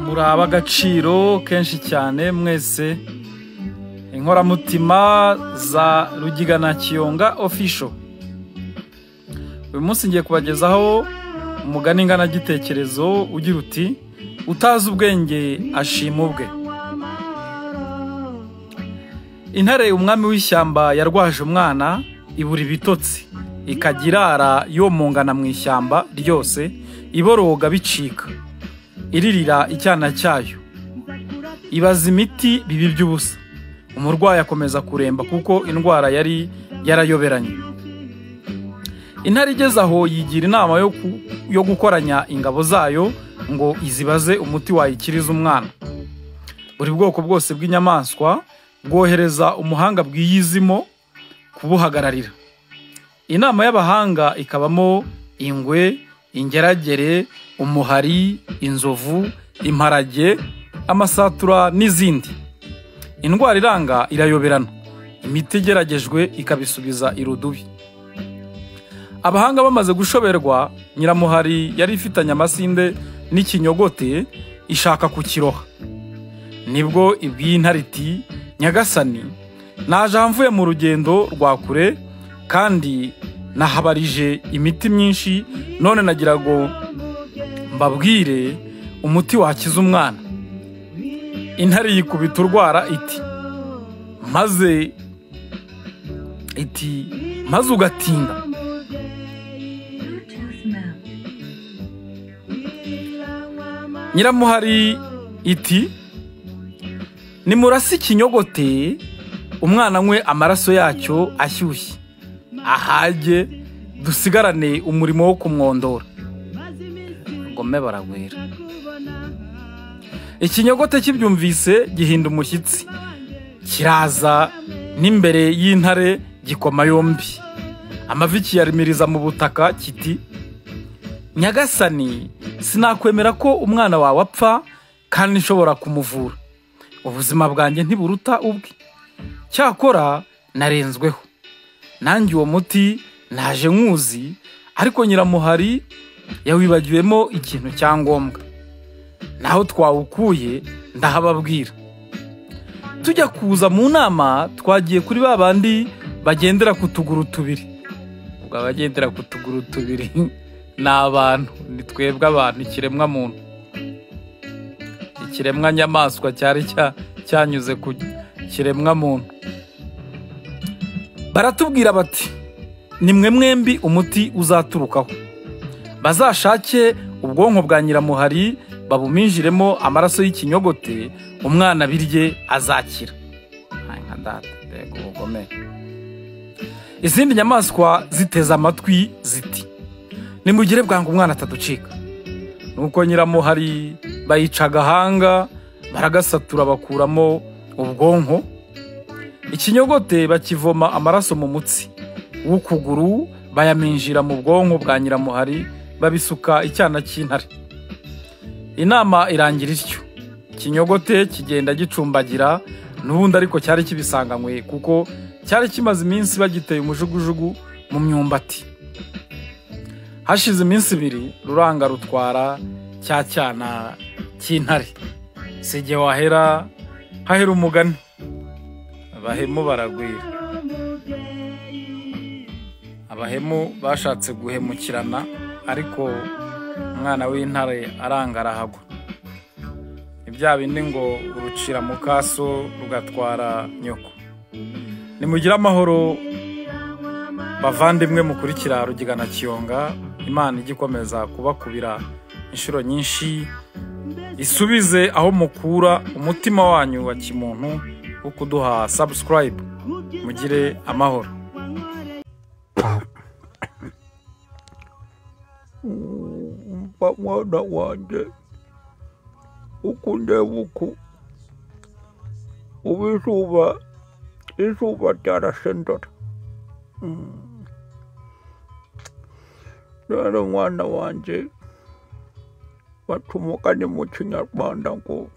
Muraba agaciro kenshi cyane mwese inkoramutima za Rugigana Kiyonga Official. Uyu munsi ngiye kubagezaho umugani nganagitekerezo ugira uti: utazi ubwenge ashima ubwe. Intare umwami w'ishyamba yarwaje umwana ibura ibitotsi, ikagirara yomongana mu ishyamba ryose, iboroga bicika, iririra icyana cyayo, ibaza imiti bibi by'ubusa. Umurwayi akomeza kuremba kuko indwara yari yarayoberanye. Intare igeze aho yigira inama yo gukoranya ingabo zayo ngo izibaze umuti wayikiriza umwana. Buri bwoko bwose bw'inyamaswa bwohereza umuhanga bwiyizimo kubuhagararira. Inama y'abahanga ikabamo ingwe, ingeragere, umuhari, inzovu, imparage, amasatura n'izindi. Indwara iranga irayoberana, imiti igeragejwe ikabisubiza irudubi. Abahanga bamaze gushoberwa, Nyiramuhari yari ifitanye amasinde n'ikinyogote ishaka kukiroha. Nibwo ibwiye intare iti: Nyagasani, naje mvuye mu rugendo rwa kure kandi nahabarije imiti myinshi, none nagira ngo mbabwire umuti wakiza umwana. Intare yikubita urwara iti: maze ugatinda. Nyiramuhari iti: nimurase ikinyogote umwana anywe amaraso yacyo ashyushye, ahage dusigarane umurimo wo kumwondora. Ngome baragwira. Ikinyogote kibyumvise gihinda umushyitsi, kiraza n'imbere y'intare gikoma yombi, amavi kiyarimiriza mu butaka kiti: Nyagasani, sinakwemera ko umwana wawe apfa kandi nshobora kumuvura. Ubuzima bwanjye ntiburuta ubwe. Cyakora narenzweho, nanjye uwo muti naje nkuzi, ariko Nyiramuhari yawibagiwemo ikintu cyangombwa. Naho twawukuye ndahababwira. Tujya kuza mu nama twagiye kuri ba bandi bagendera ku tuguru tubiri. Ubwo abagendera ku tuguru tubiri ni abantu, ni twebwe abantu, ikiremwa muntu, ikiremwa nyamaswa cyari cyanyuze ku kiremwa muntu. Baratubwira bati: nimwe mwembi umuti uzaturukaho, bazashake ubwonko bwa Nyiramuhari babuminjiremo amaraso y'ikinyogote, umwana birye azakira. Nka data, mbega ubugome. Izindi nyamaswa ziteze amatwi ziti: nimugire bwangu umwana ataducika. Nuko Nyiramuhari bayica agahanga, baragasatura bakuramo ubwonko. Ikinyogote bakivoma amaraso mu mutsi w'ukuguru, bayaminjira mu bwonko bwa Nyiramuhari, babisuka icyana cy'intare. Inama irangira ityo. Ikinyogote kigenda gicumbagira n'ubundi, ariko cyari kibisanganywe kuko cyari kimaze iminsi bagiteye umujugujugu mu myumbati. Hashize iminsi ibiri ruranga rutwara cya cyana cy'intare. Sijye wahera hahera umugani, abahemu baragwira. Abahemu bashatse guhemukirana, ariko umwana w'intare aranga arahagwa. Ni bya bindi ngo urucira mu kaso rugatwara nyoko. Nimugire amahoro bavandimwe mukurikira Rugigana Kiyonga. Imana igikomeza kubakubira inshuro nyinshi, isubize aho mukura umutima wanyu wa kimuntu wo kuduha subscribe. Mugire amahoro. Mwana wanjye, ukundeba uku ubu izuba ryarashe ndora. Rero mwana wanjye, baca umugani mu kinyarwanda ngo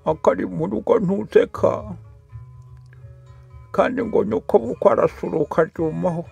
akari mu rugo ntuseka, kandi ngo nyoko bukwe arasuruka aryumaho.